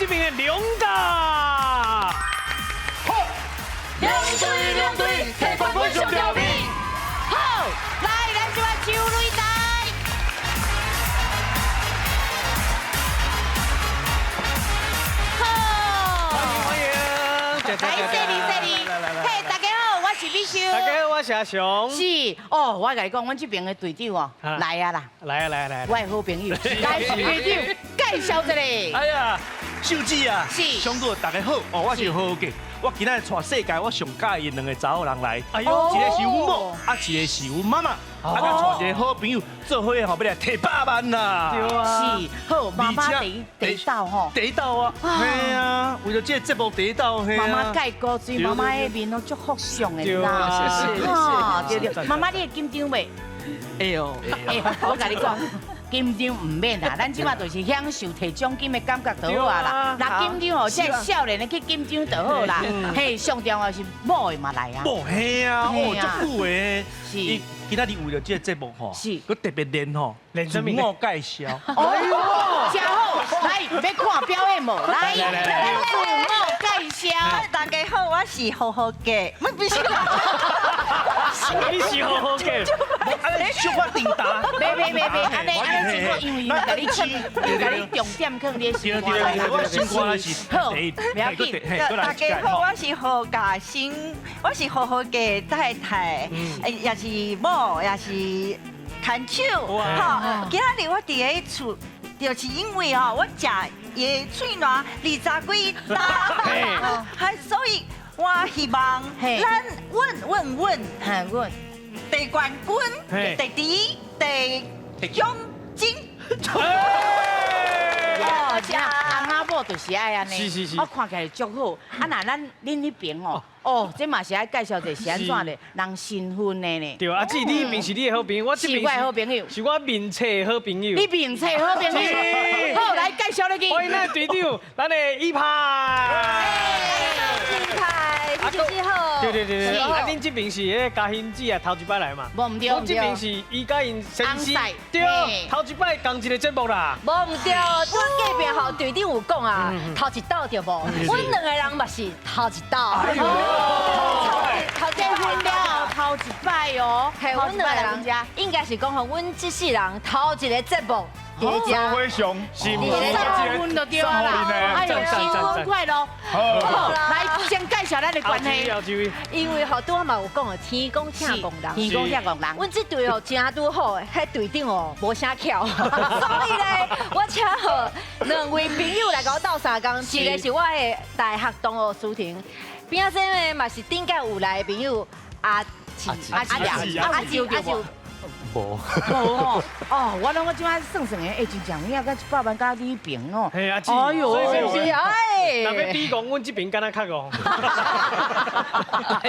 這邊的梁家。好，兩隊兩隊，提冠軍上吊面。好，來，咱這擺手擂台。好，歡迎歡迎，來，這裡這裡，嘿，大家好，我是美秀。大家好，我是阿雄。是哦，我共你講，阮這邊的隊長哦，來啊啦，來啊來啊來，我的好朋友，來隊長介紹一下。哎呀，秀姊啊，是，上哥大家好，哦，我是何杰，我今仔帶世界我上佮意的兩个查某人來，哎呦，一個是阮某，啊，一個是阮媽媽，啊，佮帶一個好朋友做伙吼，欲來提百萬啦。對啊，是，好，媽媽第一第一道吼，第一道啊，嘿啊，為著這個節目第一道，嘿啊。媽媽蓋高水，媽媽的面攏足福相的啦，是是是，對對。媽媽，你會緊張袂？會哦，會，我共你講。緊張毋免啦，咱這擺就是享受提獎金的感覺就好啊啦。若緊張哦，這少年的去緊張就好啦。嘿，上重要是某的嘛來啊。某嘿啊，哦，足久的。是。今仔日為著這個節目吼，是，閣特別練吼，練什麼？自我介紹。哦，真好，來，欲看表演無？來，自我介紹。大家好，我是好好嘅，不是。你是好好嘅，按呢小可叮當。袂袂袂袂，按呢按呢，只不過因為伊共你唱，伊共你重點放你的心肝內。我心肝是好，不要緊。大家好，我是何嘉欣，我是好好嘅太太，也是某，也是牽手。吼，今仔日我佇咧厝，就是因為吼，我食伊的喙瀾二十幾擔，還所以。我希望咱穩穩穩，穩第冠軍、第第第獎金。哦，這翁仔某就是愛按呢，是是是，我看起來足好。啊，若咱恁彼邊哦，哦，這嘛是愛介紹一下是按怎咧，人身份的呢。對，阿姊，你彼邊是你的好朋友，我這邊是我的好朋友，是我面冊的好朋友。你面冊好朋友，好，來介紹你去。歡迎咱的隊長，咱的一派。對對對對，啊，恁這邊是彼个嘉欣姊啊，頭一擺來嘛？無毋對，我這邊是伊佮𪜶先生，對，頭一擺仝一个節目啦。無毋對，我隔壁吼隊長有講啊，頭一道對無？阮兩個人嘛是頭一道。頭結婚了後頭一擺哦，係阮兩個人，應該是講吼，阮這世人頭一個節目。做伙上，是新婚就對啊啦，哎呦，新婚快樂！好，來先介紹咱的關係。因為吼，拄仔嘛有講哦，天公疼戇人，天公疼戇人。阮這隊哦真拄好，彼隊長哦無啥巧，所以咧，我請好兩位朋友來共我鬥相共，一個是我的大學同學蘇婷，邊仔這個嘛是頂屆有來的朋友阿志阿志阿志阿志。無無吼，哦，我攏我這擺算算的，欸，真正有影，佮100萬佮你彼邊哦。嘿，阿姊，哎呦，是哎。若欲比戇，阮這邊敢若較戇。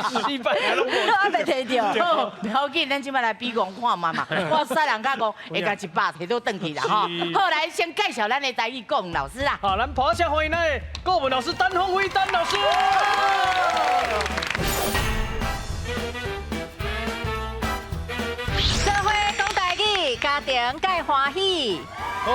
四百攏無。我還袂提著。好，不要緊，咱這擺來比戇看覓嘛。我使人較戇，會共100提倒轉去啦吼。好，來先介紹咱的台語國文老師啦。好，咱伴聲歡迎咱的國文老師陳鳳飛陳老師。家庭蓋歡喜。哦，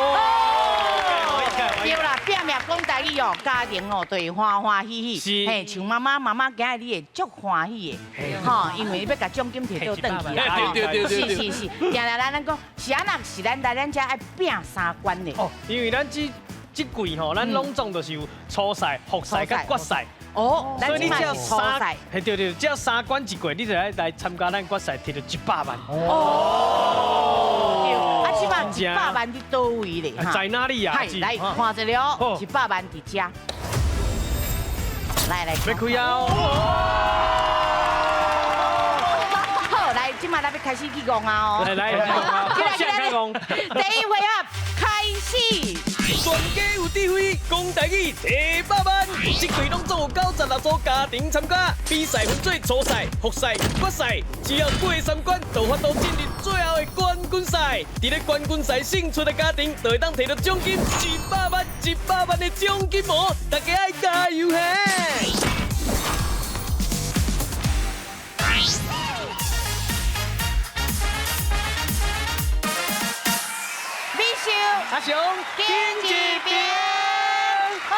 對啦，拼命講台語哦，家庭哦，就會歡歡喜喜。嘿，像媽媽，媽媽今日你會足歡喜的，吼，因為欲共獎金提倒轉去啦。對對對對。是是是，定定咱講，是按怎是咱來咱遮愛拼三關的。哦，因為咱這這季吼，咱攏總就是有初賽、複賽佮決賽。哦，所以你只要三，嘿對對，只要三關一過，你就愛來參加咱決賽，提著100萬。哦，對，啊，這擺100萬佇佗位咧？在哪裡啊？來看一下哦，100萬佇遮。來來，欲開啊！好，來，這擺咱欲開始去戇啊哦。來來來，起來起來，第一回合開始。全家有智慧，講台語提百萬。這季攏總有96組家庭參加，比賽分做初賽、複賽、決賽，只要過三關，就有法度進入最後的冠軍賽。佇咧冠軍賽勝出的家庭，就會當提著獎金100萬、100萬的獎金哦！大家愛加油嘿！美秀，阿雄，緊一邊，好。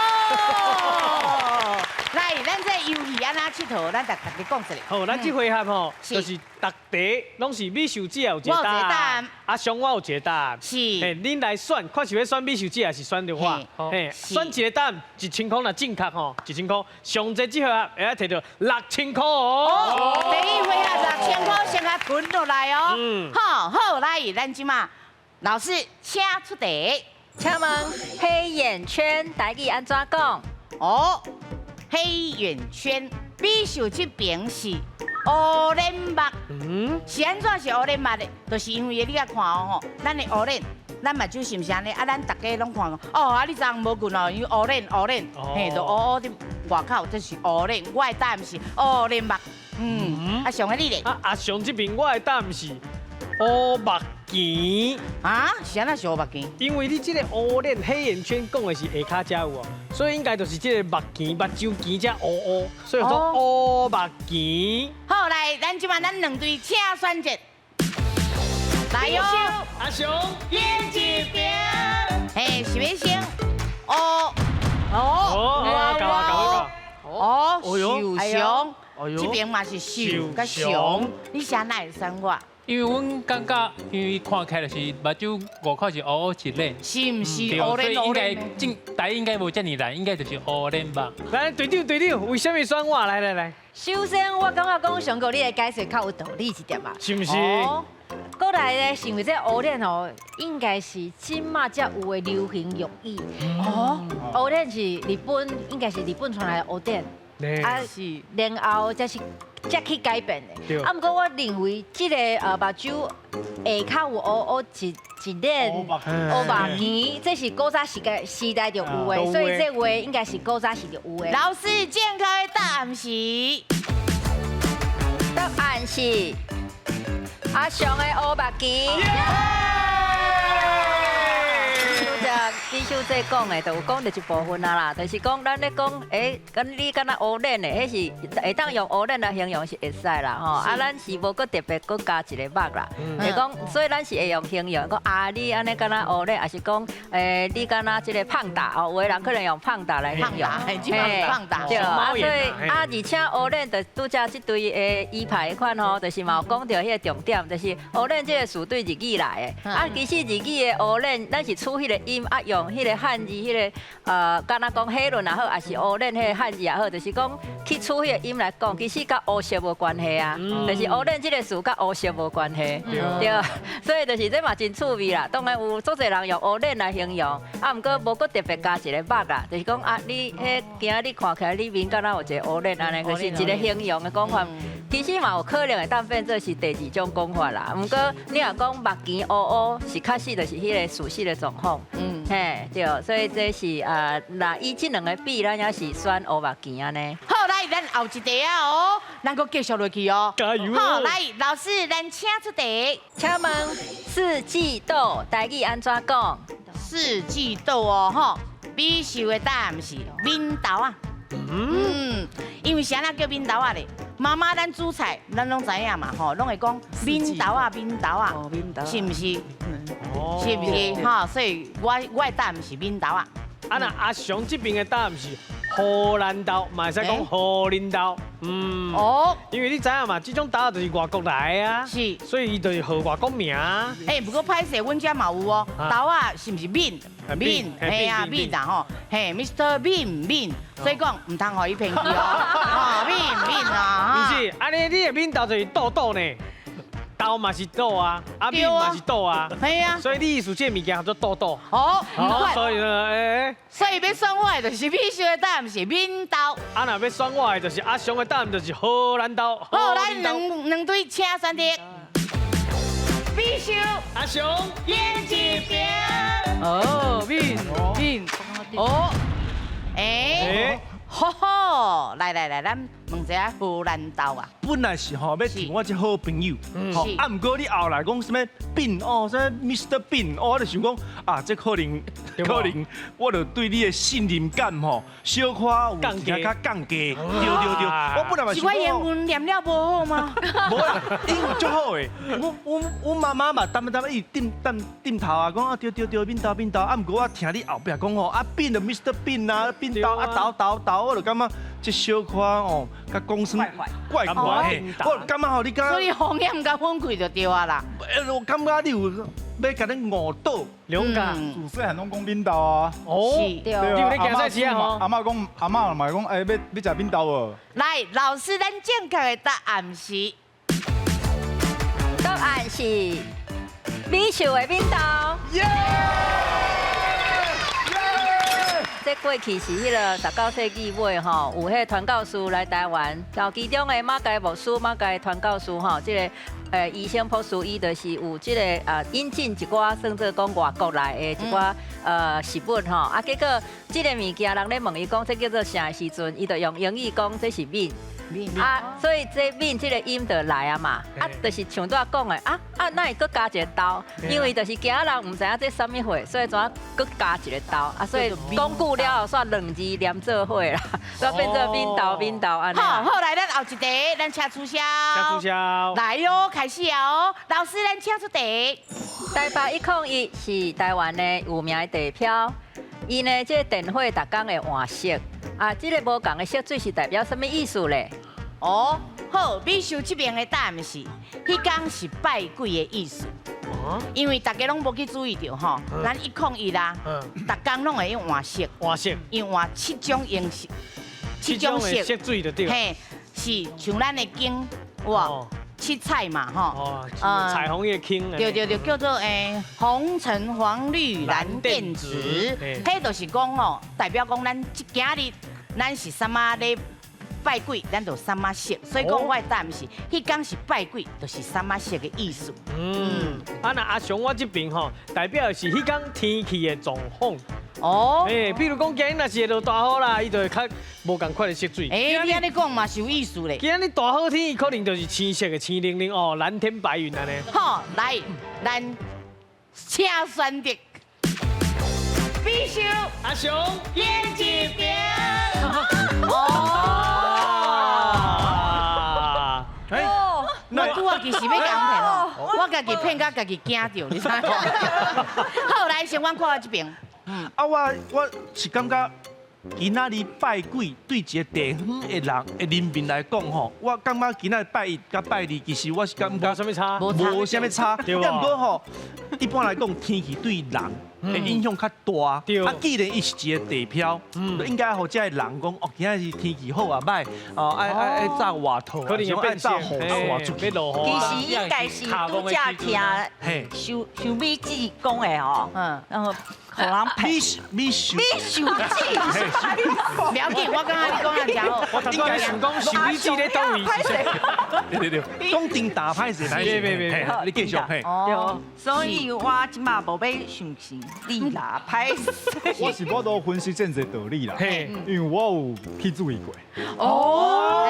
按怎𨑨迌？咱逐家講一下。好，咱這回合吼，就是逐題攏是美秀姐有一個我有一答個答案案，阿雄我有一個答案。嘿，恁來選，看是欲選美秀姐還是選著我？嘿，選一個答案1000箍，若正確吼，一千箍。上濟這回合會使摕著6000箍哦。第一回合6000箍先共囤落來哦。好，好，來，咱這馬老師請出題。請問黑眼圈台語按怎講？哦，黑眼圈，美秀這邊是烏輪目，是按怎是烏輪目的？就是因為你共看哦吼，咱的烏輪，咱目睭是毋是按呢？啊，咱逐家攏看哦，啊，你昨昏無睏哦，因為烏輪烏輪，嘿，就烏烏佇外口，這是烏輪。我的答案是烏輪目。嗯，阿雄的你咧？啊，阿雄這邊我的答案是烏目墘。啊，是按怎是烏目墘？因為你這個烏輪黑眼圈講的是下跤才有哦，所以應該就是這個目墘、目睭墘才烏烏，所以說烏目墘。好，來，咱這馬咱兩隊請選擇。來喲，阿雄，贏一邊。嘿，是欲先哦哦哦，夠啊夠啊夠。哦，受傷，這邊嘛是受佮傷，你是按怎會選我？因為阮感覺，因為看起來就是目睭外口是烏烏一輪，是毋是對，烏所以應該輪烏輪？正台語應該無遮爾難，應該就是烏輪目。來，隊長隊長，為啥物選我？來來來，首先，我感覺講上哥你的解釋較有道理一點嘛。是毋是？過來咧，是因為這烏輪吼，應該是這馬才有的流行用語。哦，烏輪是日本，應該是日本傳來的烏輪。啊，是，然後才是才去改變的。啊，毋過我認為這個目睭下跤有烏烏一一輪烏目墘，這是古早時代時代就有的，所以這話應該是古早時就有的。老師，正確的答案是？答案是阿雄的烏目墘。美秀姐講的，就有講著一部分啊啦，就是講咱咧講，欸，敢你敢若烏輪的，彼是會當用烏輪來形容是會使啦吼。啊，咱是無閣特別閣加一個目啦，會講，所以咱是會用形容講啊，你按呢敢若烏輪，抑是講，欸，你敢若這個胖達哦，有的人可能用胖達來形容，胖達，對啊，所以啊，而且烏輪就拄才這對的伊牌款吼，就是嘛有講著彼個重點，就是烏輪這個詞對日語來的，啊，其實日語的烏輪，咱是取彼個音啊用。彼個漢字，彼個敢若講黑輪也好，抑是烏輪彼個漢字也好，就是講去取彼個音來講，其實佮烏色無關係啊，就是烏輪這個詞佮烏色無關係，對，所以就是這嘛真趣味啦。當然有足濟人用烏輪來形容，啊，毋過無閣特別加一個目啦，就是講啊，你彼今仔日看起來你面敢若有一個烏輪按呢，就是一個形容的講法。其實嘛有可能會當變做是第二種講法啦。毋過你若講目墘烏烏，是確實就是彼個事實的狀況。嗯，嘿，對，所以這是啊，若以這兩個比，咱也是選烏目墘按呢。好，來，咱後一題啊哦，咱閣繼續落去哦。加油！好，來，老師，咱請出題。請問四季豆台語按怎講？四季豆哦，吼，美秀的答案是敏豆仔。嗯，因為是按怎叫敏豆仔咧？媽媽，咱煮菜，咱攏知影嘛，吼，攏會講敏豆仔，敏豆仔，是毋是？是毋是？吼，所以我的答案是敏豆仔。啊，若阿雄這邊的答案是荷蘭豆，嘛會使講荷蘭豆。嗯，哦，因為你知影嘛，這種豆就是外國來的啊，是，所以伊就是號外國名。欸，不過歹勢，阮遮嘛有哦，豆仔是毋是敏？敏，嘿啊，敏啊吼，嘿，Mr. 敏敏，所以講毋通予伊騙去哦，吼，敏敏啊，毋是，按呢你的敏豆就是豆豆呢。豆嘛是豆啊，啊敏嘛是豆啊，係啊，所以你意思這個物件叫做豆豆。哦，所以呢，欸，所以欲選我的就是美秀的答案是敏豆。啊，若欲選我的就是阿雄的答案就是荷蘭豆。好，來兩兩隊請選擇。美秀，阿雄，贏一邊。哦，敏敏，哦，欸，好好，來來來，咱問一下荷蘭豆啊。本來是吼欲提我這好朋友，吼啊，毋過你後來講啥物變哦，啥物 Mr. 變，哦，我就想講啊，這可能可能，我就對你的信任感吼，小可有一較降低。對對對，我本來嘛是我英文念了無好嗎？無啦，英文足好的。阮媽媽嘛，淡淡伊點點點頭啊，講啊對對對，敏豆敏豆。啊，毋過我聽你後壁講吼，啊變就 Mr. 變啊，變豆啊豆豆豆，我就感覺這小可哦，佮講耍怪怪嘿，我感覺吼你敢，所以風險佮分開就對啊啦。欸，我感覺你有欲共咱誤導。兩家自細漢攏講扁豆啊。哦，對啊，你有咧行菜市啊吼？阿嬤講，阿嬤嘛講，欸，欲食扁豆無？來，老師，咱正確的答案是，答案是美秀的扁豆。耶！這過去是彼个19世紀尾吼，有彼个傳教士來台灣，然後其中的馬偕牧師、馬偕傳教士吼，這个醫生博士，伊就是有這个引進一寡算做講外國來的一寡食物吼，啊結果這个物件人咧問伊講這叫做啥的時陣，伊就用英語講這是麵。啊，所以這麵這个音就來啊嘛，啊，就是像拄仔講的，啊啊，哪會閣加一個豆？因為就是驚人毋知影這啥物貨，所以怎閣加一個豆？啊，所以講久了後，煞兩字連做伙啦，煞變做扁豆扁豆按呢。好，後來咱後一題，咱請出痟。請出痟。來喲，開始哦，老師，咱請出題。台北101是台灣的有名的地標，伊呢這個電火逐工會換色，啊，這个無仝的色水是代表啥物意思咧？哦，好，美秀這邊的答案是，彼工是拜鬼的意思。因為大家攏無去注意著吼，咱101啦，逐工攏會用換色，換色，用換七種顏色，七種色水就對。嘿，是像咱的景，哇，七彩嘛吼，彩虹的景。對對對，叫做紅橙黃綠藍靛紫，彼就是講吼，代表講咱這今日咱是啥物咧？拜鬼，咱就啥物色，所以講我的答案是，彼工是拜鬼，就是啥物色的意思。嗯，啊那阿雄我這邊吼，代表的是彼工天氣的狀況。哦，欸，比如講今日若是會落大雨啦，伊就會較無仝款的色水。欸，你按呢講嘛是有意思咧。今日大好天，可能就是青色的青靈靈哦，藍天白雲按呢。好，來，咱請選擇。美秀阿雄，點一邊。哦。我拄仔其實欲共騙哦，我家己騙甲家己驚著，你知無？好，來，先阮看我這邊。啊，我是感覺今仔日拜鬼對一個地方的人的人民來講吼，我感覺今仔日拜一佮拜二，其實我是感覺無啥物差，無啥物差。啊，毋過吼，一般來講天氣對人的影響較大。啊，既然伊是一個地標，就應該予這个人講，哦，今仔日天氣好啊，歹哦，愛罩外套，可能愛罩雨傘出去。其實應該是拄才聽收收美姊講的吼，然後。予人騙，美秀美秀姊，不要緊，我感覺你講得真好。我頭先想講秀美姊咧佗位？對對對，講真大歹勢，別別別，你繼續嘿。對，所以我這馬無欲相信你啦，歹勢。我是無法度分析這個道理啦，因為我有去注意過。哦。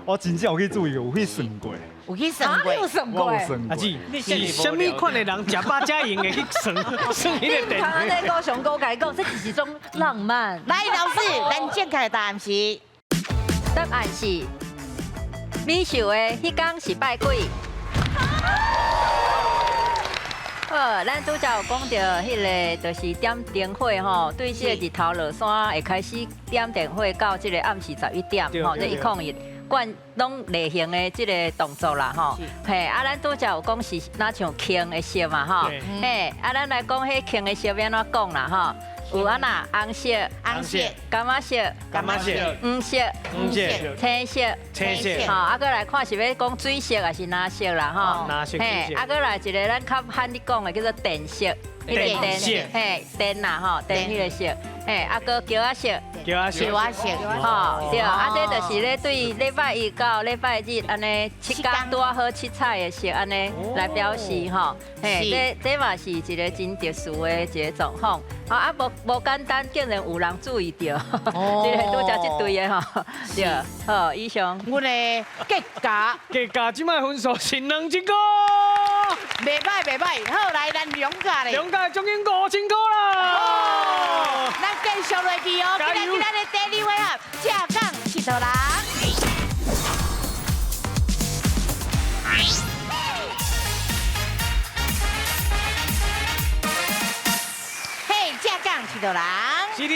我真正有去注意過，有去算過。有去算過，有算過。我有算過。阿姊，你是啥物款的人，食飽才用會去算算彼个電？剛剛在高雄哥共伊講，這只是一種浪漫。來，老師，咱正確的答案是，答案是美秀的彼工是拜鬼。好，咱拄才有講著彼个，就是點燈火吼，對這個日頭落山會開始點燈火到這個暗時11點吼，這101。管攏例行的這个動作啦，吼，嘿，啊，咱拄才有講是若像青的色嘛，吼，嘿，啊，咱來講彼青的色欲按怎講啦，吼，有按怎紅色、紅色、柑仔色、柑仔色、黃色、黃色、青色、青色，吼，啊，閣來看是欲講水色抑是藍色啦，吼，藍色，嘿，啊，閣來一个咱較罕咧講的叫做靛色，彼个靛色，嘿，靛啦，吼，靛彼个色。嘿，啊，閣橋仔色，橋仔色，橋仔色，吼，對，啊，這就是咧對禮拜一到禮拜日按呢七工拄仔好七彩的色按呢來表示吼，嘿，這嘛是一个真特殊的一个狀況，啊，無簡單，竟然有人注意著，這个拄才這對的吼，對，好，以上。阮的結果，結果這擺分數是2000塊，袂歹袂歹，好來咱兩家咧，兩家將近5000塊啦。咱繼續落去哦，今日咱的第二回合，正港𨑨迌人。嘿，正港𨑨迌人。是的。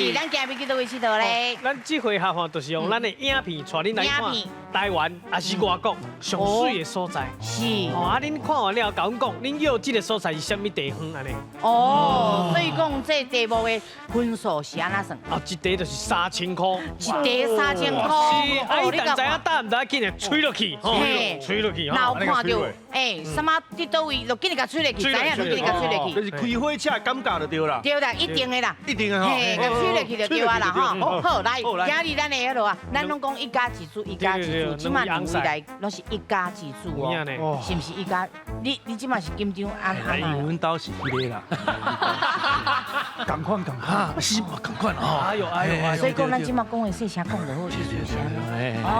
是，咱今日去佗位𨑨迌咧？咱這回合吼，就是用咱的影片帶恁來看台灣，也是外國上媠的所在。是。哦，啊，恁看完了，共阮講，恁約這个所在是啥物地方按呢？哦，所以講這題目的分數是按怎算？啊，一題就是3000箍。一題3000箍。是，啊，伊但知影答毋知影，緊來吹落去，吼，吹落去。若有看著，欸，啥物佇佗位，就緊來共吹落去，知影就緊來共吹落去。就是開火車的感覺就對啦。對啦，一定的啦。一定的吼。嘿，共吹落去就對啊啦，吼。好，來，今日咱的彼落啊，咱攏講一家之主，一家之主，這馬兩位來攏是一家之主哦，是毋是一家？你這馬是緊張按按？因為阮兜是彼个啦。仝款仝款，是嘛仝款吼。哎呦哎呦，所以講咱這馬講的細聲講就好，是是。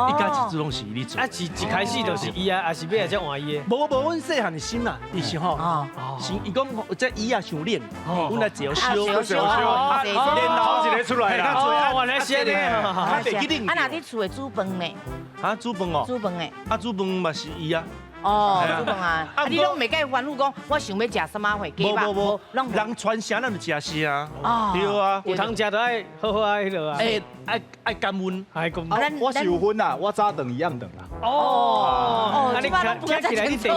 一家之主攏是伊咧做。啊，是一開始就是伊啊，還是尾仔才換伊的？無無，阮細漢的心啊，伊是吼，是伊講這椅仔傷冷，阮來坐燒燒，啊，然後一个出來啦。哦，原來是按呢，較袂去冷。啊，若你厝的煮飯呢？啊，煮飯哦。煮飯的。啊，煮飯嘛是伊啊。哦，煮飯啊！啊，你攏袂共伊煩惱講，我想欲食啥物貨？無無無，人傳啥咱就食啥。對啊，有通食就愛好好啊，彼落啊。欸，愛愛感恩，愛感恩。我是有分啦，我早頓伊暗頓啦。哦，啊，你聽起來你地位，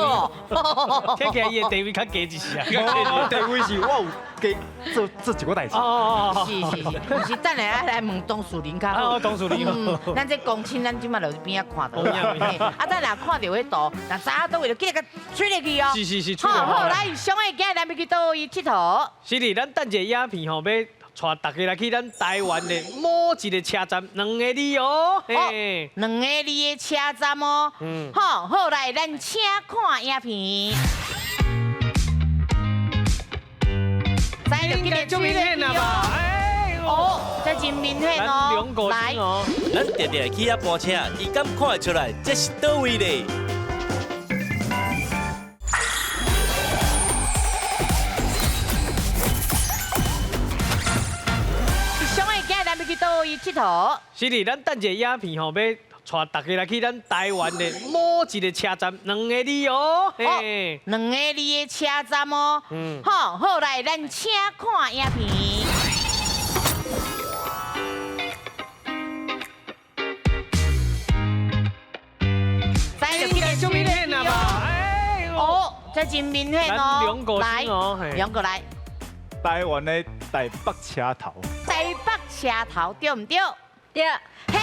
聽起來伊的地位較低一些啊。地位是我有加做做一個代誌。哦，是是是，毋是等下愛來問董事長較好。哦，董事長。咱這公親，咱這馬就邊仔看著。啊，等下看著彼圖，若知影佗位就緊來共吹入去哦。是是是，好，好，來，上個今日咱欲去佗位𨑨迌？是的，咱等一下影片吼，欲帶大家來去咱台灣的某一个車站，兩个字哦，嘿，兩个字的車站哦。嗯，好，好來，咱請看影片。應該足明顯啦吧？哦，這真明顯哦。來，咱定定去遐搬車，伊敢看會出來？這是佗位咧？去佗位𨑨迌？是的，咱等一下影片吼，欲帶大家來去咱台灣的某一个車站，兩个字哦，嘿，兩个字的車站哦。嗯，好，好來，咱請看影片。應該足明顯啦吧？哦，這真明顯哦。來，兩個來。台灣的台北車頭。台北車頭對毋對？對。嘿。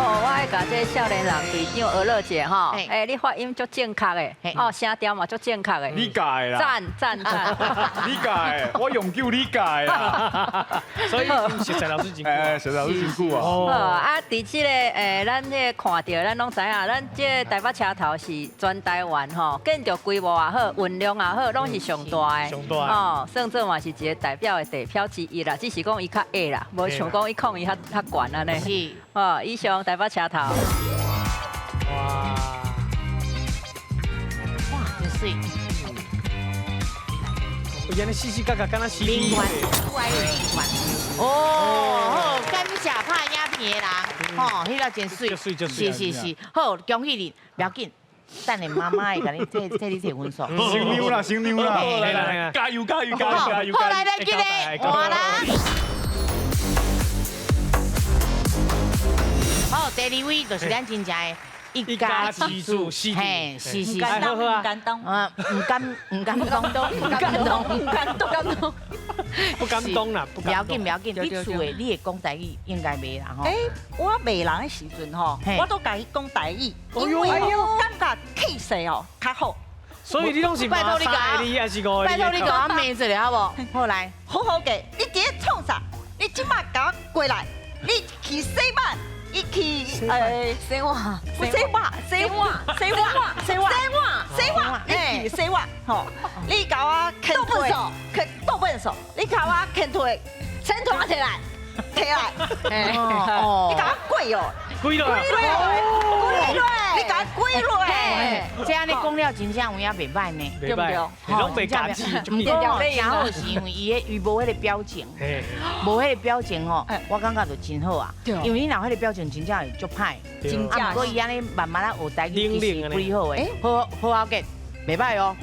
哦，我愛共這少年人隊長學樂姐吼，欸，你發音足正確的，哦，聲調嘛足正確的。你教的啦。讚讚讚。你教的，我永久你教的啦。所以實在老師真久。欸，實在老師真久啊。好啊，佇這个欸，咱這個看著，咱攏知影，咱這个台北車頭是全台灣吼，建築規模也好，運量也好，攏是上大的。上大。哦，算做嘛是一个代表的地標之一啦，只是講伊較矮啦，無像講伊控伊較較懸按呢。是。哦，以上台北車頭。哇！哇，真媠！有按呢四四角角，敢若死。明源，哦，好，感謝拍影片的人，吼，彼个真媠，是是是，好，恭喜你，不要緊，等下媽媽會共你替替你提分數。新娘啦，新娘啦，來來來，加油加油加油加油！好，來來，記得換人。好，第二位就是咱真正的一家之主，嘿，是是是，唔敢當，唔敢唔敢當，唔敢當，唔敢當，不敢當啦，不要緊，不要緊，你厝的你會講台語應該袂啦吼。欸，我罵人的時陣吼，我都共伊講台語，因為感覺氣勢哦較好。所以你攏是拜託你三个字還是五個字？拜託你共我罵一下好無？好來，好好嘅，你佇咧創啥？你這馬共我過來，你去洗碗。伊去洗碗，洗碗，洗碗，洗碗，洗碗，洗碗，你去洗碗吼！你共我牵腿，牵倒笨手，你共我牵腿，牵腿起來，起來，你共我跪哦，跪落，跪落，你共我跪落。這按呢講了，真正有影袂䆀呢，對不對？攏袂家己，毋對，真好是因為伊彼伊無彼個表情，無彼個表情吼，我感覺就真好啊。因為你若彼個表情真正會足歹，啊，毋過伊按呢慢慢仔學台語，其實幾好的，好好好嘅，袂䆀哦。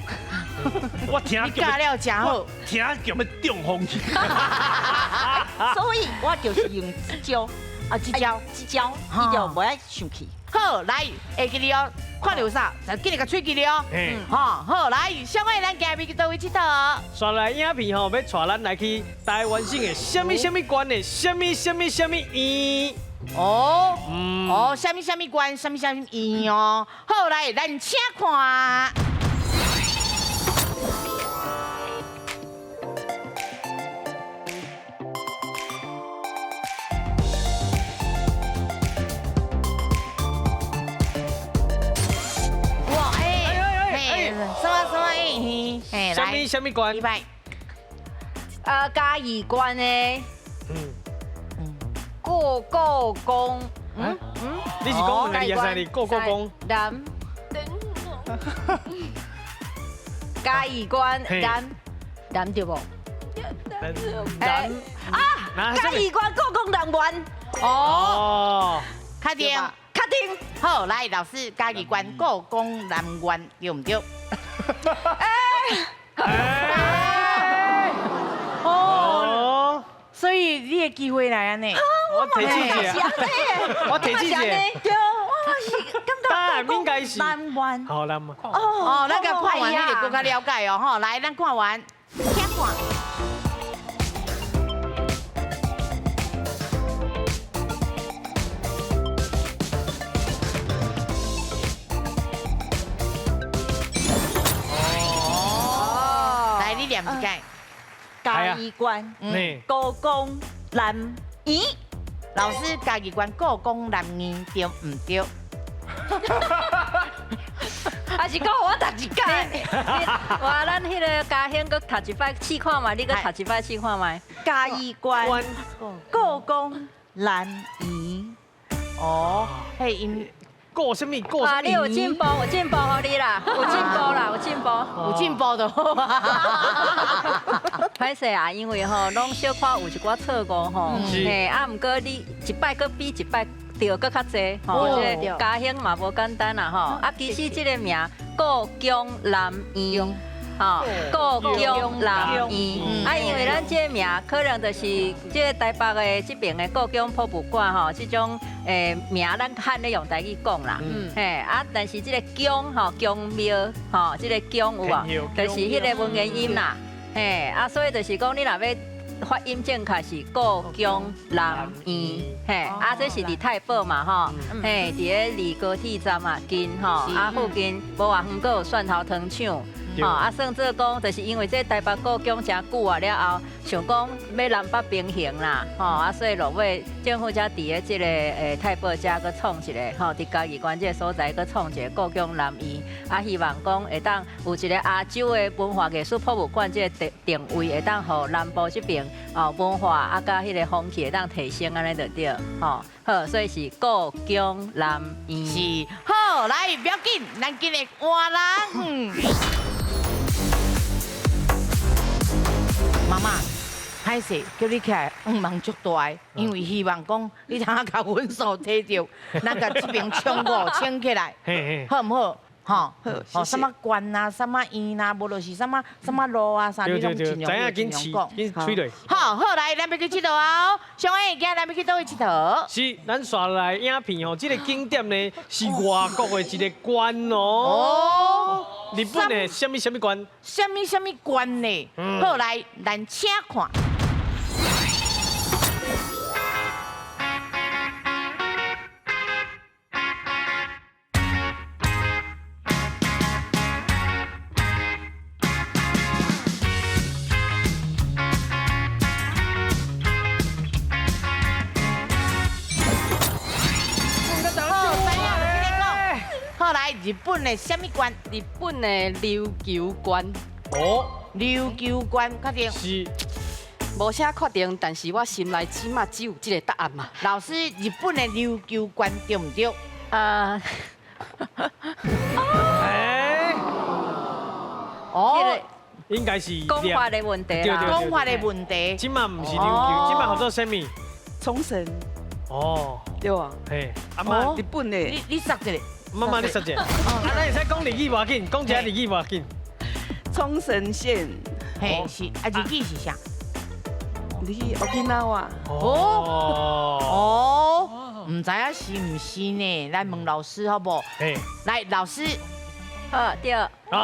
我聽你教了真好，聽叫欲中風去。所以我就是用這招，啊，這招，這招，伊就無愛生氣。好，來，會記得哦，看著啥，就緊來共喙記得哦。吼，好，來，小妹，咱今日去佗位𨑨迌？煞來影片吼，欲帶咱來去台灣省的啥物啥物縣的啥物啥物啥物院。哦，哦，啥物啥物縣，啥物啥物院哦。好，來，咱請看。哇，哎，什麼什麼哎，啥物啥物縣？拜。嘉義縣的。故故宮，你是講兩個字還是故故宮？南，嘉義縣南，南對無？南啊，嘉義縣故宮南園。哦，確定，確定。好，來老師，嘉義縣故宮南園對毋對？哦，所以你的機會來按呢？我提醒一下，我提醒一下，對，我是感覺應該是南灣。好南灣。哦，咱共看完，你就閣較了解哦，吼。來，咱看完，請看。哦，來，你念一擺。嘉義縣故宮南院。老師，嘉義縣故宮南院對毋對？還是閣予我讀一擺？哇，咱彼个嘉興閣讀一擺試看覓，你閣讀一擺試看覓。嘉義縣故宮南院。哦，彼音故啥物？故哇，你有進步，有進步，予你啦，有進步啦，有進步，有進步就好啊。歹勢啊，因為吼，攏小可有一寡錯誤吼，嘿，啊，毋過你一擺閣比一擺對閣較濟吼，這個嘉興嘛無簡單啦吼。啊，其實這個名故宮南院。吼，故宮南院，啊，因為咱這個名可能就是這個台北的這邊的故宮博物館吼，這種名咱較咧用台語講啦，嘿，啊，但是這個宮吼，宮廟吼，這個宮有無？就是彼個文言音啦，嘿，啊，所以就是講你若欲發音正確是故宮南院，嘿，啊，這是佇太保嘛，吼，嘿，佇咧離高鐵站嘛近吼，啊，附近無偌遠，閣有蒜頭糖廠。吼，啊，算做講，就是因為這台北故宮誠久啊了後，想講欲南北平衡啦，吼，啊，所以落尾政府才佇咧這個太保遮閣創一個，吼，佇嘉義縣這個所在閣創一個故宮南院，啊，希望講會當有一個亞洲的文化藝術博物館這個定位，會當予南部這邊哦文化啊，佮彼個風氣會當提升按呢就對，吼，好，所以是故宮南院。是，好，來，不要緊，咱今日換人。媽媽，歹勢叫你起來，願望足大的，因為希望講你通共分數提著，咱共這邊衝五衝起來，好毋好？吼，吼，啥物縣啊，啥物院啊，無就是啥物啥物路啊，啥你攏盡量盡量講。好，好來，咱欲去𨑨迌啊！小英，今仔咱欲去佗位𨑨迌？是，咱煞來影片吼，這個景點呢是外國的一個縣哦。哦。日本的啥物啥物縣？啥物啥物縣呢？好，來，咱請看。好，來，日本的啥物縣？日本的琉球縣。哦，琉球縣，確定？是。無啥確定，但是我心內起碼只有這個答案嘛。老師，日本的琉球縣對毋對？哦，應該是講法的問題啦。講法的問題。這馬毋是琉球，這馬號做啥物？沖繩。哦，對啊。嘿，阿媽，日本的。你說一下。媽媽，你說一下。啊，咱會使講日語無要緊，講一下日語無要緊。沖繩縣。嘿，是啊，日語是啥？你 Okinawa。哦哦，毋知影是毋是呢？來問老師好無？來，老師。好，對。好，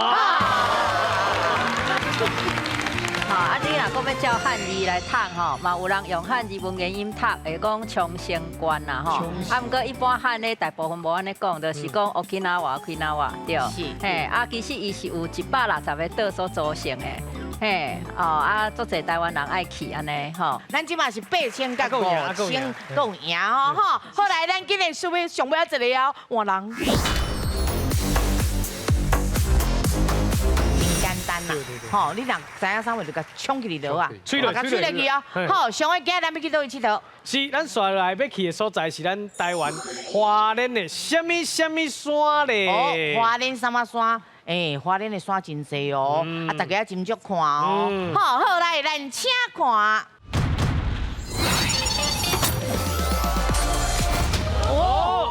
啊，你若閣欲照漢字來讀吼，嘛有人用漢字文言音讀，會講沖繩縣啦吼。啊，毋過一般漢咧，大部分無按呢講，就是講 Okinawa，Okinawa 對。是。嘿，啊，其實伊是有160個島所組成的。嘿，哦，啊，足濟台灣人愛去按呢吼。咱這馬是8000佮5000，閣有贏哦吼。好來，咱今日數尾上尾仔一個哦，換人。吼，你若知影啥物，就共衝起來落啊，共吹落去哦。好，上尾今日咱欲去佗位𨑨迌？是，咱紲落來欲去的所在是咱台灣花蓮的啥物啥物山咧？哦，花蓮啥物山？欸，花蓮的山真濟哦，啊，大家也斟酌看哦。好，好來，咱請看。哦，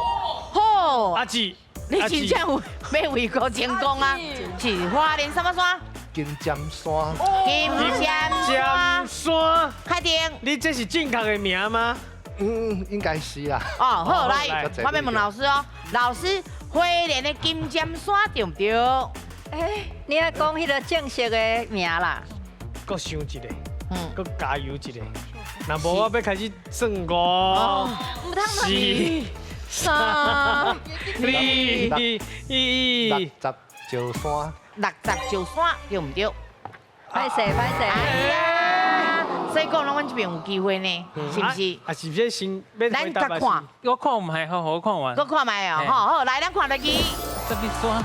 好，阿姊，你真正有欲為國成功啊？是花蓮啥物山？金針山，金針山，確定？你這是正確的名嗎？嗯，應該是啦。哦，好，來，我欲問老師哦，老師，花蓮的金針山對毋對？欸，你愛講彼個正式的名啦。閣想一下，閣加油一下。若無我欲開始算5、4、3、2、1，六十石山。六十石山對毋對？歹勢歹勢。哎呀，所以講，阮這邊有機會呢，是毋是？啊，是毋是先？咱較看，我看毋係，好好看完。閣看覓哦，好好來，咱看落去。啥物山？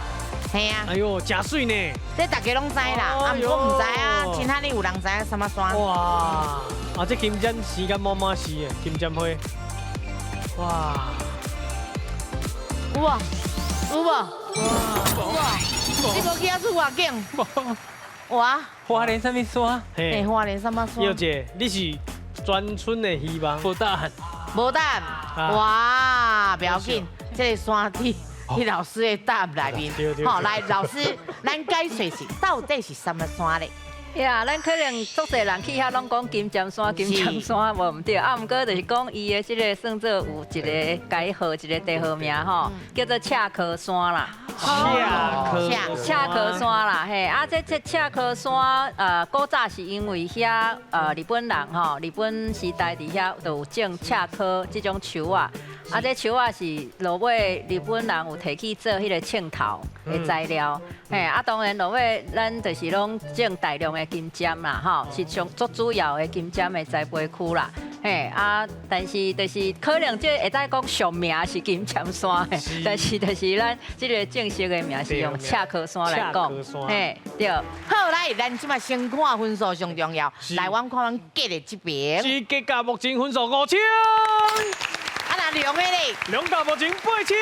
嘿啊。哎喲，誠媠呢。這大家攏知啦，啊，毋過毋知啊，親像你有人知影啥物山？哇！啊，這金針時間滿滿是的，金針花。哇！有無？有無？有無？你無去遐出外景？無。哇！花蓮啥物山？嘿，花蓮啥物山？葉姐，你是全村的希望。無答案。無答案。哇，不要緊，這個山佇老師的答案內面。好，來，老師，咱解說是到底是啥物山咧？呀，咱可能足濟人去遐攏講金針山，金針山無毋對，啊，毋過就是講伊的這個算做有一個改號，一個地號名吼，叫做赤科山啦。赤科山啦，嘿，啊，這赤科山，古早是因為遐日本人吼，日本時代佇遐就有種赤科這種樹仔，啊，這樹仔是落尾日本人有提去做彼個銃頭的材料，嘿，啊，當然落尾咱就是攏種大量的金針啦，吼，是上足主要的金針的栽培區啦。嘿啊，但是就是可能這會使講俗名是金針山的，但是就是咱這個正式的名是用赤科山來講，嘿對。好，來，咱這馬先看分數上重要，來，阮看阮結的這邊。是結價目前分數5000。啊，那兩個咧？兩個目前8000。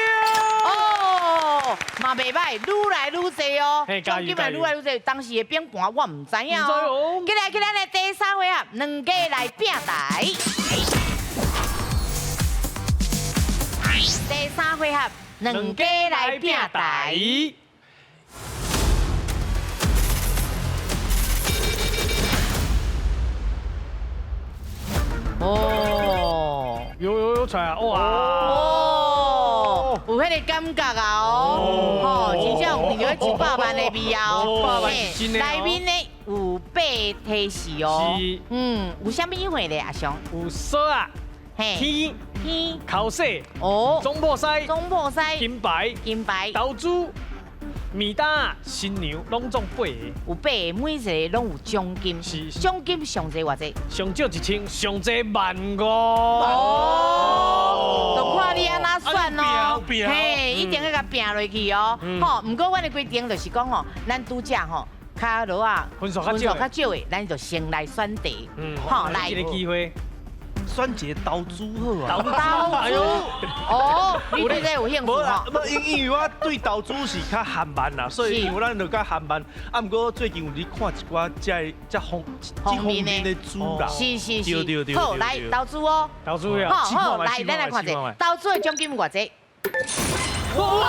哦，嘛袂䆀，愈來愈濟哦。獎金嘛愈來愈濟，當時的餅盤我毋知影哦。過來，過來，來第三回合，兩家來拼台。第三回合，兩家來拼台。哦，有出來啊！哇！哦，有彼個感覺啊哦，吼，真正有聞著100萬的味哦。內面呢有8提示哦，嗯，有啥物貨咧？阿雄？有鎖啊，天天，口水哦，總鋪西，總鋪西，金牌，金牌，投資。面單、新娘攏總8個，有8個，每一個攏有獎金，獎金上濟偌濟？上少1000，上濟15000。哦，就看你按怎算哦。嘿，一定要共拼落去哦。吼，毋過阮的規定就是講吼，咱拄則吼較落啊，分數較少的，咱就先來選題。好，來一個機會。選一個投資好啊！投資哦，你對這有興趣吼？無，因為我對投資是較含慢啦，所以因為咱就較含慢。啊，毋過最近有咧看一寡這方面的資啦。是是是，對對對。好，來投資哦。投資啊！好好，來，咱來看者，投資的獎金偌濟？哇！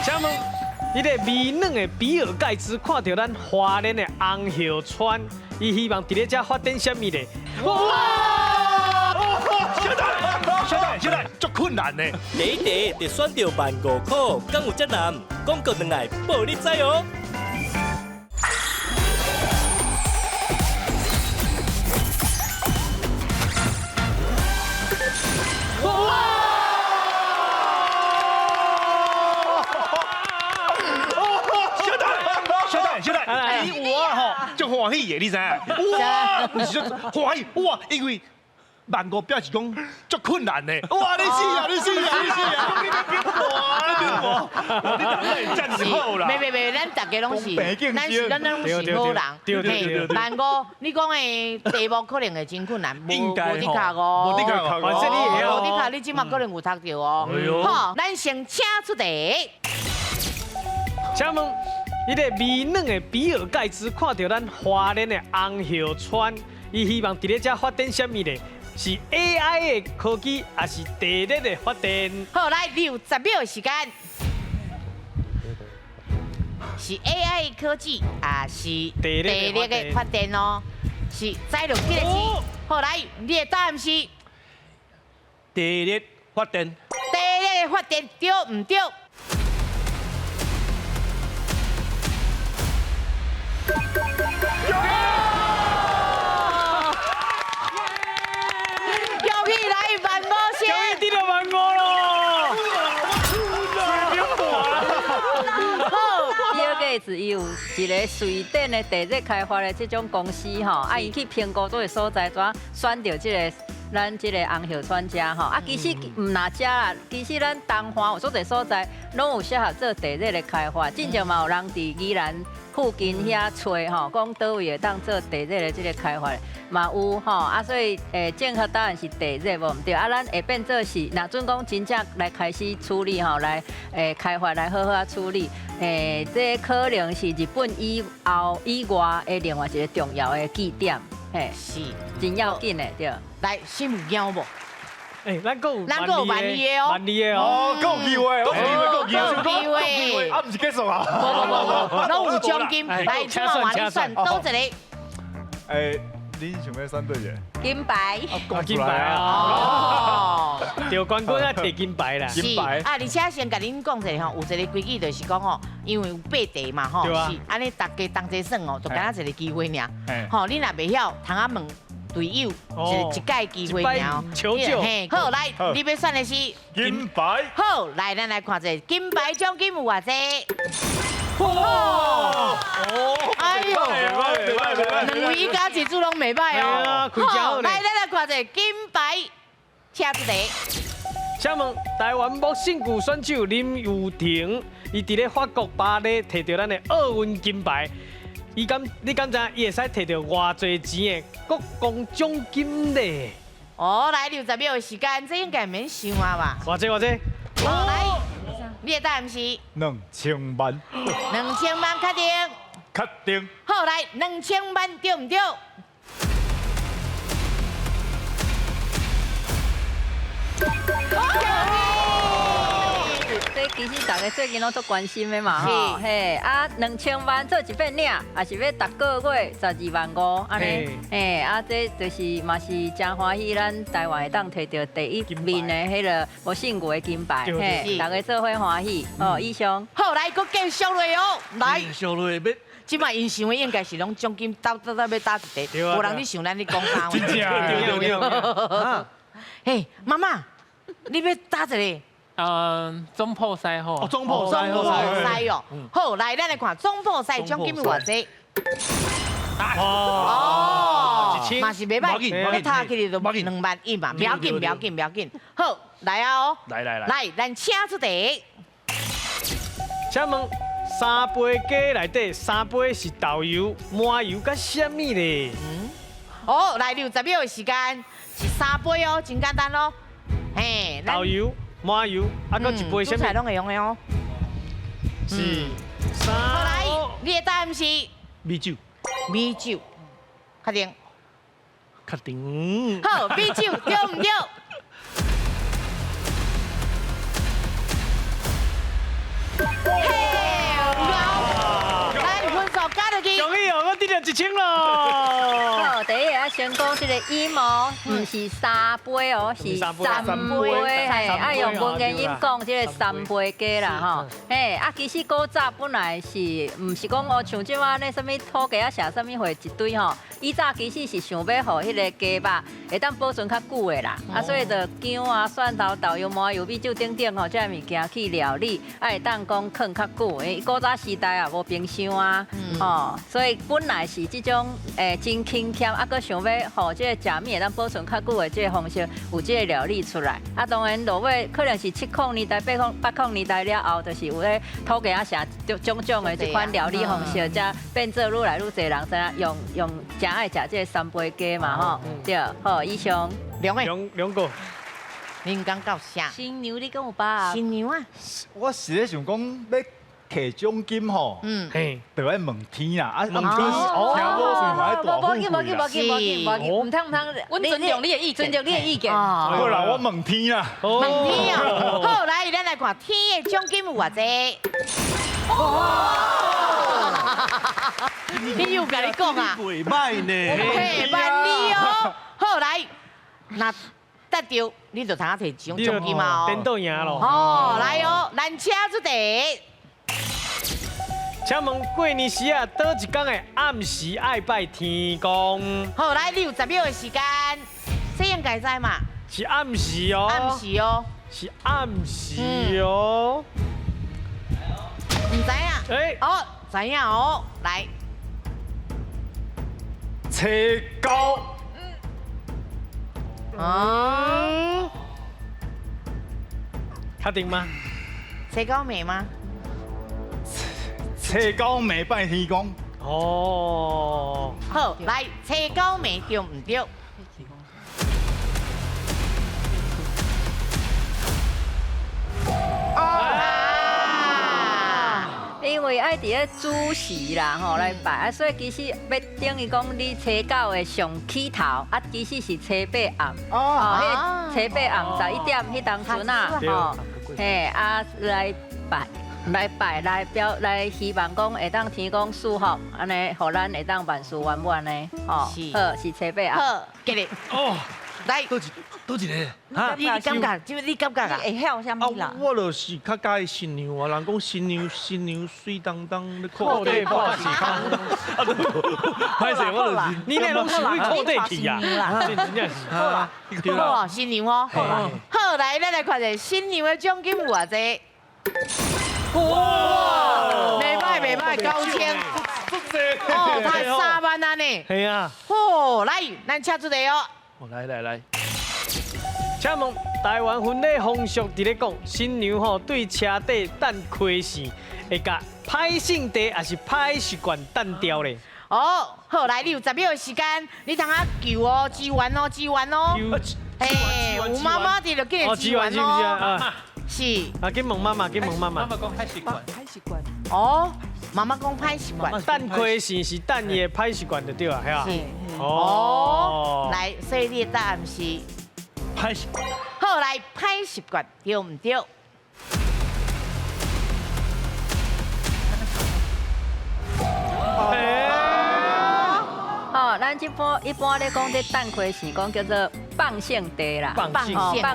請問，彼个微軟的比爾蓋茨看著咱花蓮的紅葉川，伊希望佇咧遮發展啥物咧？哇！小弟，小弟，小弟，足困難呢。第一題就選著15,000塊，敢有遮難？廣告轉來報你知哦。小弟，小弟，小弟，我吼足歡喜的，你知影？哇，毋是足歡喜哇，因為15,000表示講足困難的。哇，你死啊！你死啊！你死啊！你別哇，你別哇，你哪會這樣好啦？袂袂袂，咱大家攏是，咱是咱攏是好人。嘿，15,000，你講的題目可能會真困難，無無的確哦，無的確，反正你會曉，無的確，你這馬可能有讀著哦。好，咱先請出題。請問，彼個微軟的比爾蓋茨看著咱花蓮的紅葉川，伊希望佇咧遮發展啥物咧？是 AI 的科技，還是地熱的發電？好，來60秒的時間，是 AI 科技，還是地熱的發電哦？是載落幾個字？好，來，你的答案是地熱發電。地熱的發電對毋對？恭喜來15,000先，恭喜得著15,000咯！好，比爾蓋茨伊有一个瑞典的地熱開發的這種公司吼，啊，伊去評估佗个所在，怎選著這个咱這个紅葉川遮吼，啊，其實毋若遮啦，其實咱東華有足濟所在，攏有適合做地熱的開發。進前嘛有人佇宜蘭附近遐揣吼，講佗位會當做地熱的這个開發，嘛有吼，啊，所以正確答案是地熱無毋對，啊，咱會變做是，若準講真正來開始處理吼，來開發來好好啊處理，這可能是日本以後以外的另外一個重要的據點，嘿，是真要緊的對。來，心有驚無？欸，咱閣有咱閣有萬二个哦，萬二个哦，閣有機會，閣有機會，閣有機會，啊，毋是結束啊？無無無無，攏有獎金，來，這馬換你選佗一个？欸，你想欲選佗一个？金牌。金牌啊！哦，對，冠軍啊，摕金牌啦。是啊，而且先共恁講一下吼，有一個規矩就是講吼，因為有八題嘛吼，是按呢大家同齊算哦，就敢若一個機會爾。吼，你若袂曉，通仔問隊友一擺機會爾。求救。好，來，你欲選的是金牌。好，來，咱來看一下金牌獎金有偌濟。哇！哎喲，兩位一家一組攏袂䆀哦。好，來，咱來看一下金牌，請出題。請問台灣木勝球選手林育廷，伊佇咧法國巴黎摕著咱的奧運金牌，伊敢你敢知影伊會使摕著偌濟錢的國光獎金咧？哦，來60秒的時間，這應該免想啊吧？偌濟偌濟？好，來，你的答案是2000萬。2000萬確定？確定。好，來，2000萬對毋對？這其實大家最近攏足關心的嘛吼，嘿啊，2000萬做一擺領，也是欲逐个月125,000按呢，嘿啊，這就是嘛是真歡喜，咱台灣會當摕著第一名的彼个無勝負的金牌，嘿，大家做伙歡喜哦。以上，好，來，閣繼續落哦，來，繼續落欲。這擺𪜶想的應該是攏獎金鬥鬥鬥欲打一個，無人咧想咱咧講啥話。真正，對對對。嘿，媽媽，你欲打一个？嗯，總鋪師好。總鋪師，總鋪師哦。好，來，咱來看總鋪師獎金有偌濟？哦，嘛是袂䆀，你讀起來就21,000嘛，不要緊，不要緊，不要緊。好，來啊哦。來來來。來，咱請出題。請問三杯雞內底三杯是豆油、麻油佮啥物咧？嗯。哦，來60秒的時間是三杯哦，真簡單咯。嘿，豆油。麻油，啊，閣一杯啥物？煮菜攏會用的哦。是。好來，你的答案是？米酒。米酒，確定？確定。好，米酒對毋對？嘿，有來分數加落去。恭喜哦，我得著1000咯。好，第一個先講這個音哦，毋是三杯哦，是三杯，嘿，啊用文言音講這個三杯雞啦吼，嘿，啊其實古早本來是毋是講哦，像這馬咧啥物土雞仔寫啥物貨一堆吼，以早其實是想欲予彼個雞肉會當保存較久的啦，啊所以就薑啊、蒜頭、豆油、麻油、米酒等等吼，這个物件去料理，啊會當講囥較久。因為古早時代也無冰箱啊，吼，所以本來是這種真輕儉，啊，閣想欲予這個食物會當保存較久的這個方式，有這個料理出來。啊，當然落尾可能是70年代、80年代了後，就是有咧土雞仔寫種種的這款料理方式，才變做愈來愈濟人知影用用誠愛食這個三杯雞嘛，吼。對，好，以上兩個，兩個。恁感覺啥？新娘你講有把握？新娘啊，我是咧想講欲提獎金吼，嘿，就愛問天啦，啊，毋過聽某算嘛愛大富貴啦。無緊無緊無緊無緊，毋通毋通，阮尊重你的意見，尊重你的意見。好啦，我問天啦。問天哦，好，來，咱來看天的獎金有偌濟。哇！你有共你講啊？袂䆀呢。嘿，萬里哦。好，來，若得著，你就通提獎金啊！顛倒贏咯。哦，來哦，咱請出題。請問過年時啊，佗一工的暗時愛拜天公？好，來，你有10秒的時間，這應該知嘛？是暗時哦。暗時哦。是暗時哦。毋知影。欸。哦，知影哦，來。初九。哦。確定嗎？初九暝嗎？初九暝拜天公。哦。好，來，初九暝對毋對？因為愛佇咧主時啦吼來拜啊，所以其實欲等於講你初九的上起頭啊，其實是初八暗哦，彼個初八暗11點彼當陣啊吼，嘿啊來拜來拜來表來希望講會當天公賜福，按呢，予咱會當萬事圓滿呢吼。好，是初八暗。好，繼續。哦，來，佗一个？你感覺？這你感覺啊？會曉啥物啦？我就是較佮意新娘啊，人講新娘新娘媠當當，咧褲底破是空。啊，歹勢，我就是你那攏是為褲底去啊？真正是。好啦，好啊，新娘哦。好啦，好來，咱來看一下新娘的獎金有偌濟。哇！袂歹袂歹，9000。哦，他3萬啊呢。係啊。好，來，咱請出來哦。來來來。請問台灣婚禮風俗佇咧講，新娘吼對車底等開線，會共歹性地抑是歹習慣擲掉咧？哦，好，來，你有10秒的時間，你通啊求哦，支援哦，支援哦。嘿，有媽媽佇就緊來支援哦。是。啊，緊問媽媽，緊問媽媽。媽媽講歹習慣。歹習慣。哦，媽媽講歹習慣。等開線是等伊的歹習慣就對啊，係啊。是。哦。來，所以你的答案是？歹習慣。好，來，歹習慣對毋對？吼，咱這般一般咧講這等開線，講叫做放聖地啦。放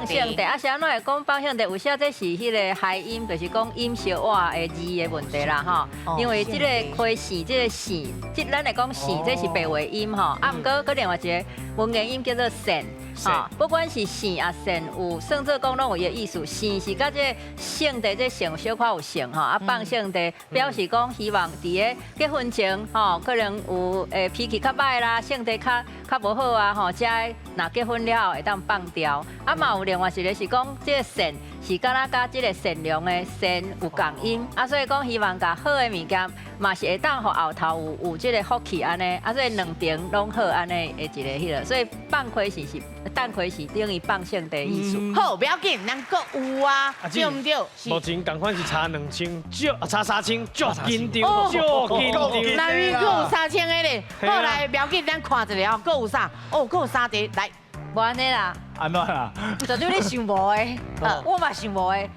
聖地啊，是按怎會講放聖地？有時這是彼個諧音，就是講音小活的字的問題啦，吼。因為這個開線，這個線，這咱來講線，這是白話音吼。啊，毋過閣另外一個文言音叫做線。吼，不管是線啊線，有算做講攏有伊的意思。線是佮這個聖地這聖小可有聖吼，啊放聖地表示講希望佇个結婚前吼，可能有脾氣較歹啦，性地較無好啊吼，才若結婚了後會當放掉。啊嘛有另外一個是講這個善是敢若佮這個善良的善有仝音，啊所以講希望共好的物件嘛是會當予後頭有這個福氣按呢，啊所以兩邊攏好按呢的一個彼个，所以放開線是等開線等於放聖地意思。好，不要緊，咱閣有啊，對毋對？目前仝款是差2000，少差3000，足緊張，足緊張。那邊閣有3000个咧，好來，不要緊，咱看一下哦，閣有啥？哦，閣有3題，來，無按呢啦。按怎啦？絕對你想無的，我嘛想無的。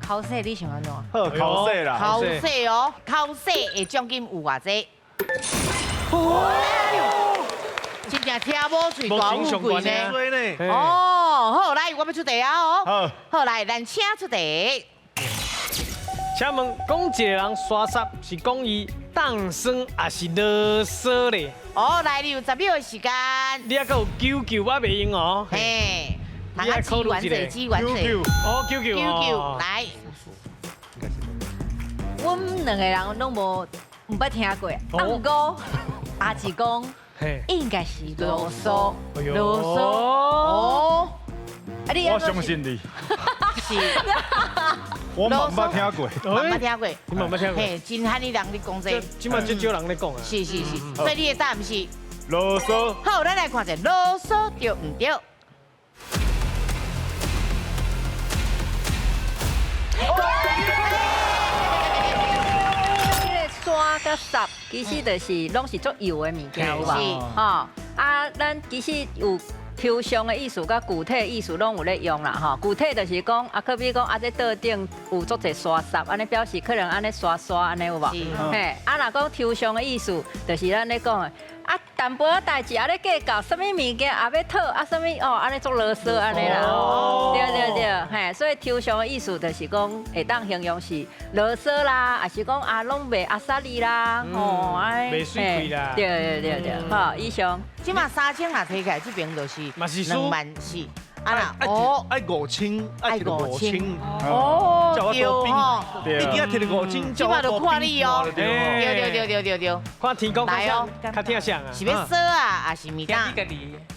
口势你想按怎？好，口势啦。口势哦，口势的奖金有偌济？真正听某喙大富贵呢。哦，好，来，我欲出题啊哦。好，好来，咱请出题。请问，讲一个人沙澀是讲伊当酸抑是啰嗦咧？哦，来，你有10秒的时间。你还阁有九九，我袂用哦。嘿，你爱考虑一下。九九。哦，九九。九九，来。阮两个人拢无毋捌听过，啊，毋过阿志讲应该是啰嗦，啰嗦。哦。我相信你。是。我嘛毋捌听过，嘛毋捌听过，你嘛毋捌听过。嘿，真罕你人咧讲这，这马足少人咧讲啊。是是是，所以你的答案是啰嗦。好，咱来看一下啰嗦对毋对？这个沙佮澀，其实就是拢是足油的物件，有无？吼，啊，咱其实有。抽象的意思佮具体的意思拢有咧用啦，吼。具体就是讲，啊，可比讲啊，这桌顶有足济沙澀，按呢表示可能按呢沙沙按呢有无？嘿，啊，若讲抽象的意思，就是咱咧讲的，啊，淡薄仔代志啊咧计较，啥物物件也欲讨，啊，啥物哦，按呢足啰嗦按呢啦。对对对，嘿，所以抽象的意思就是讲，会当形容是啰嗦啦，抑是讲啊，拢袂阿萨利啦，吼，哎，袂水气啦。对对对对，好，以上。这马3000若提起来，这边就是2万4。啊啦，哦，爱5000，爱5000，哦，对吼，你今仔提5000，这马就看你哦，对对对对对对，看天公来哦，较听啥啊？是欲锁啊，还是面单？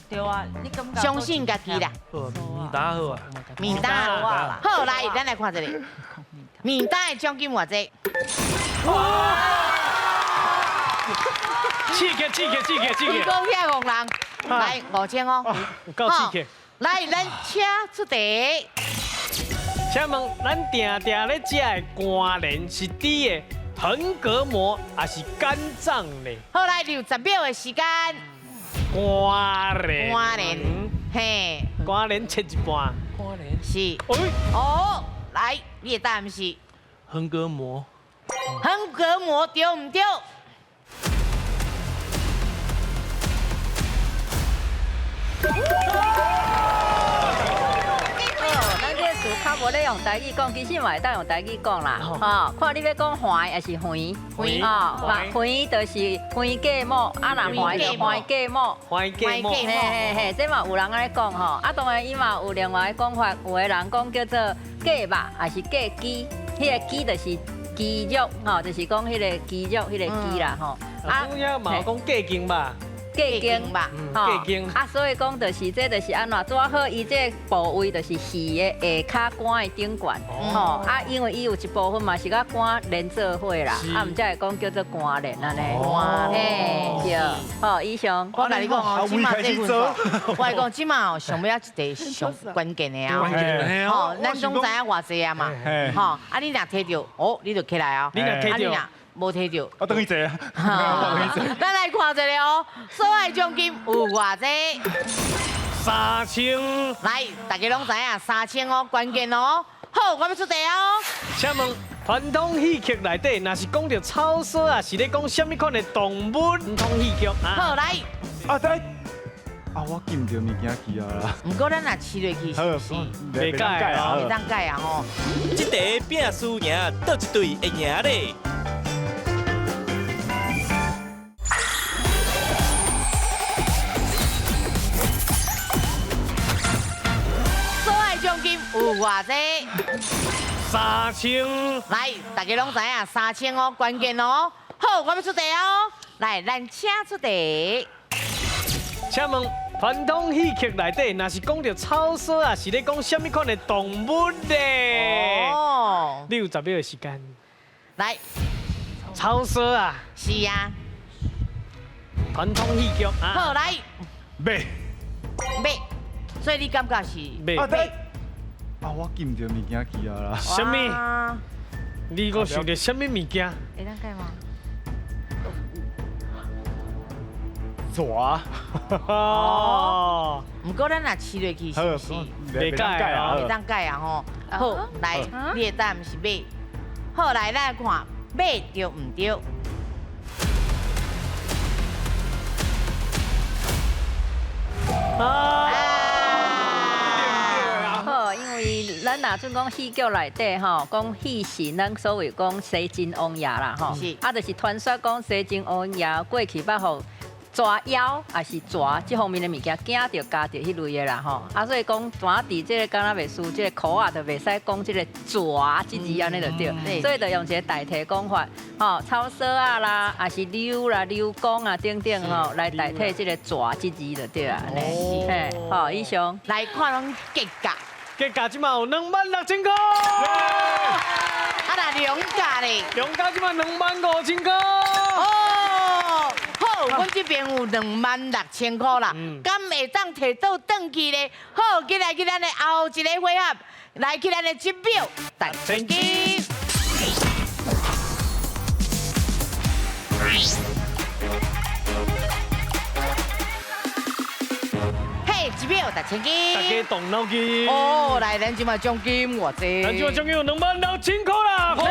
对啊，你感觉？相信家己啦。面单好啊，面单好来，咱来看这个，面单的奖金偌济？哇！刺激刺激刺激刺激！天公遐戆人，来5000哦，够刺激。来，咱请出题。请问，咱定定咧食的肝仁是猪的横膈膜，还是肝脏呢？好，来，你有10秒的时间。肝仁。肝仁，嘿。肝仁切一半。肝仁。是。哦，来，你的答案是？横膈膜。横膈膜对毋对？咱这个词较无咧用台语讲，其实嘛会当用台语讲啦。吼，看你欲讲横抑是横，吼，横就是横膈膜，啊若横就横膈膜，横膈膜，嘿嘿嘿，这嘛有人按呢讲吼。啊，当然伊嘛有另外个讲法，有的人讲叫做膈肉，抑是膈肌，彼个肌就是肌肉，吼，就是讲彼个肌肉，彼个肌啦，吼。啊，有嘛有讲膈筋吧？膈筋吧，膈筋啊，所以讲就是这就是按怎，拄好伊这部位就是鱼的下跤肝的顶悬，吼啊，因为伊有一部分嘛是佮肝连做伙啦，啊，毋才会讲叫做肝连按呢。嘿，对，好，以上。我共你讲哦，这马这份数，我共你讲，这马哦，上尾仔一题上关键的啊，吼，咱拢知影偌济啊嘛，吼，啊，你若提著，哦，你就起来哦，你若提著。无提著，我转去坐啊。咱来看一下哦，所爱奖金有偌济？3000。来，大家拢知影3000哦，关键哦。好，我欲出题哦。请问传统戏曲内底，若是讲著草臊啊，是咧讲啥物款的动物？传统戏曲啊。好，来。啊，对。啊，我记毋著物件去啊啦。毋过咱若试落去，是毋是？袂改啊，袂当改啊吼。这题拼输赢，佗一队会赢咧？有偌济？ 3000。来，大家拢知影3000哦，关键哦。好，我欲出题哦。来，咱请出题。请问传统戏曲内底，若是讲著草臊啊，是咧讲啥物款的动物咧？哦，你有10秒的时间。来，草臊啊。是啊。传统戏剧啊。好，来。马。马，所以你感觉是？马。啊，我记毋著物件去啊啦。啥物？你阁想著啥物物件？会当改吗？蛇。哦。毋过咱若试落去，是毋是？袂改啊，袂当改啊吼。好，來，你的答案是馬。好，來，咱來看馬對毋對？好，因為咱若準講戲劇內底吼，講戲神，咱所謂講西晉王爺啦吼，啊，就是傳說講西晉王爺過去捌予蛇妖，也是蛇這方面的物件驚著咬著彼類的啦吼，啊，所以講怎佇這個敢若袂輸，這個口啊就袂使講這個蛇這字按呢就對，所以就用一個代替講法，吼，草索仔啦，也是溜啦、溜光啊等等吼，來代替這個蛇這字就對啊，嘿，好，以上來看攏結價，結價這馬有26000塊，啊若兩價咧，兩價這馬25000塊。好，阮這邊有26000塊啦，敢會當提倒轉去咧？好，緊來去咱的後一個回合，來去咱的一秒大千金。嘿，一秒大千金。大家動腦筋。哦，來，咱這馬獎金偌濟？咱這馬獎金有26000塊啦， 26000塊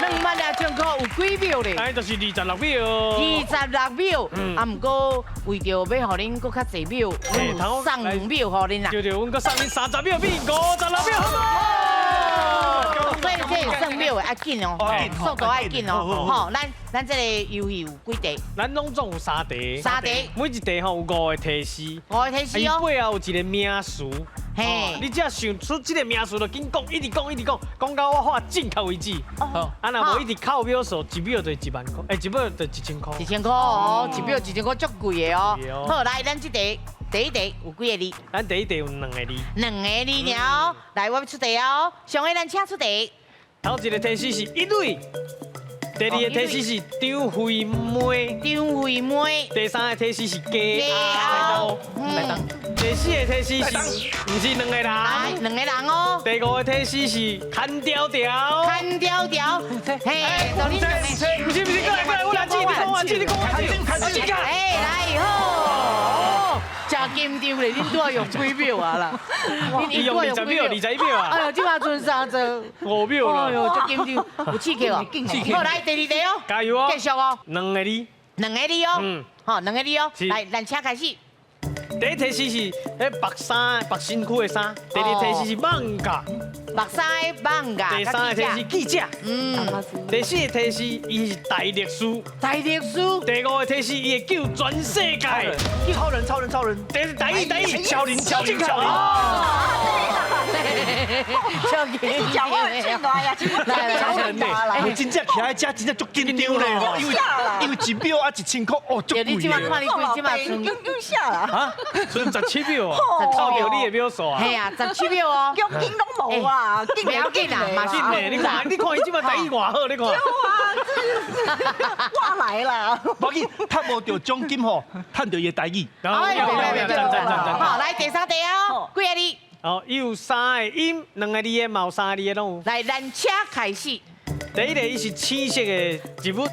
，26000塊有幾秒咧？哎，就是26秒。26秒，啊，毋過為著欲予恁閣較濟秒，阮送2秒予恁啦。對對，阮閣送恁30秒，變56秒，好無？所以這算秒的愛緊哦，速度愛緊哦。吼，咱這個遊戲有幾題？咱攏總有3題。3題，每一題吼有5個提示。5個提示哦。伊背後有一個名詞。嘿，你只要想出這個名詞，就緊講，一直講，一直講，講到我喊正確為止。好，啊，若無一直扣秒數，一秒就1萬塊，欸，一秒就1000塊。 1000塊哦，一秒1000塊足貴的哦。好，來，咱這題第一題有幾個字？咱第一題有2個字。2個字爾，來，我欲出題哦。上個咱請出題。頭一個提示是一蕊，第二個提示是張惠妹，張惠妹。第三個提示是雞鴨，第四個提示是，毋是2個人，來2個人哦。第五個提示是牽條條，牽條條，嘿，就你兩個，毋是毋是，過來過來，我來記，你講我記，你講我記，哎，來好，真緊張咧，恁拄仔用幾秒啊啦？你用20秒，21秒啊！哎呦，這馬剩3座，5秒啦！哎呦，真緊張，有刺激哦！好，來第二題哦，加油哦！繼續哦。2個字，2個字哦，嗯，好，2個字哦。來，咱請開始。第一提示是彼白衫、白身軀的衫。第二提示是艋舺，白衫的艋舺。第三個提示記者，嗯。第四個提示伊是大律師，大律師。第五個提示伊會救全世界，超人，超人，超人。第第一，超人，超人，超人。超人，讲话很俊呀，超人呢？我真正徛在遮，真正足緊張咧，因為1秒啊1000塊，哦，足貴。你這馬看你幾這馬剩，又下啦。啊，剩17秒啊，扣掉你的秒數啊。係啊，17秒哦。獎金攏無啊，不要緊啦，嘛是緊你看，你看伊這馬台語偌好，你看。對啊，我來啦。無緊，趁無著獎金吼，趁著伊的台語。好，來第三題哦，幾個字？哦，有3個音，2個字的，嘛有3個字的，攏有。來，咱請開始。第一個，伊是青色的植物。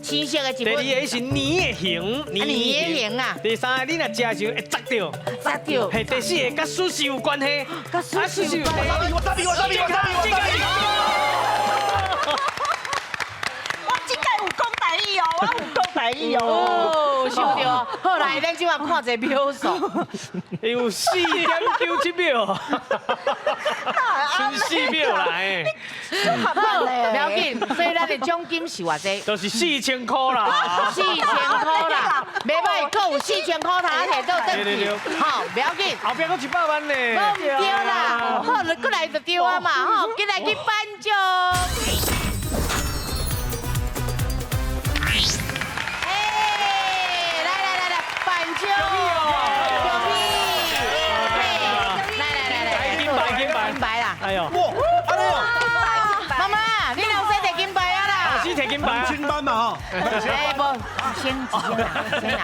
青色的植物。第二個，伊是年的形，年的形啊。第三個，你若食的時候會扎著。扎著。嘿，第四個，佮寿司有關係。佮壽司有關係。我答你，我答你，我答你，我答你。我這屆有講台語哦，我有講台語哦。哦，想著。好來，咱這馬看一個秒數。有4.97秒。剩4秒啦，哎。好，不要緊，所以咱的獎金是偌濟？就是4000塊啦。4000塊啦，袂歹，閣有4000塊通摕倒轉去。好，不要緊。後壁閣100萬呢。無毋對啦，好，過來就對啊嘛，吼，緊來去頒獎。哎，來來來來，頒獎。恭喜！來來來來，金牌金牌金牌啦！哎呦，哇，安呢哦。媽媽，你老師摕金牌啊啦！老師摕金牌啊，2000萬嘛吼。哎，無，1000啦，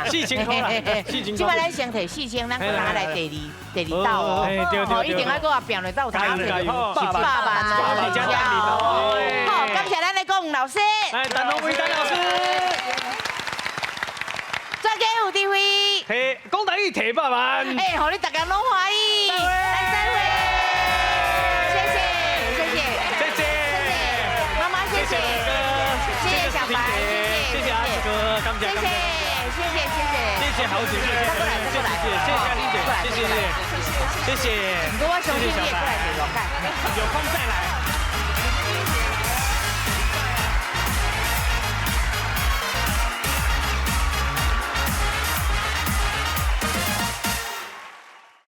4000塊啦，4000塊。這擺咱先摕4000，咱閣通來第二鬥哦。哦，一定愛閣後拼落鬥，加油加油，100萬哦！好，感謝咱的郭老師。來，陳鴻威陳老師。專家有智慧。提講台語提100萬。哎，予你大家攏歡喜。來，再會。谢谢谢谢谢谢，谢谢好姐妹，再过来再过来，谢谢谢谢嘉玲姐，谢谢谢谢。不过我相信你会过来第五届，有空再来。